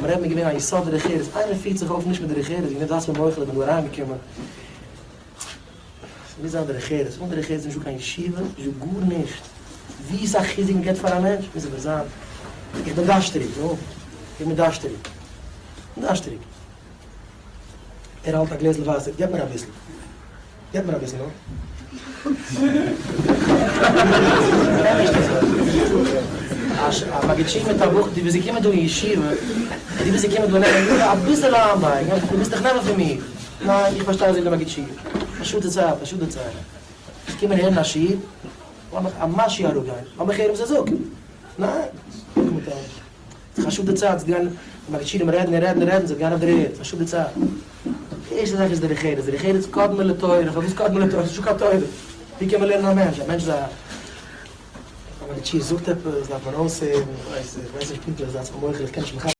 ביים רבי'ן איז געווען א יסוד דרך ארץ, איינער פירט זיך אויף נישט מיט דרך ארץ, ווי דאס מיר מוחל איך בין דא אריינגעקומען, ס'מוז זיין דרך ארץ, אן דרך ארץ איז נישטא קיין ישיבה, נישטא גארנישט, ווי איז א חיזוק מ'געבט פאר א מענטש, מוז אבער זיין, איך בין דארשטעריג, נו, איך בין דארשטעריג, דארשטעריג, ער האלט א גלעזל וואסער, געב מיר אביסל. געב מיר אביסל נו. א מגיד שיעור מיט א בחור, דו ביסט געקומען דא אין ישיבה, דו ביסט געקומען דא נעמען נאר אביסעלע איינבייגן, דו מוזט דיך נעמען פון מיר. ניין, איך פארשטיי זאגט דער מגיד שיעור. א שאד די צייט, א שאד די צייט. איך קום הערן א שיעור, לאמיך א משהו אראפגיין, לאמיך הערן וואס ער זאגט. ניין, זאג מיט אים. ס'איז א שאד די צייט צו גיין מגיד שיעורים רעדן און רעדן און רעדן, זיי גייען אויף דער ערד, ס'איז א שאד די צייט. די ערשטע זאך איז דרך ארץ, דרך ארץ קדמה לתורה, פארוואס קדמה לתורה? ס'איז נישטא קיין תורה, ווי קען מען לערנען א מענטש? א מענטש איז א, א מגיד שיעור זאגט עפעס דארף מען אויסהערן, איך ווייס נישט פונקטליך, זייטס מיר מוחל איך קען נישט מכוון.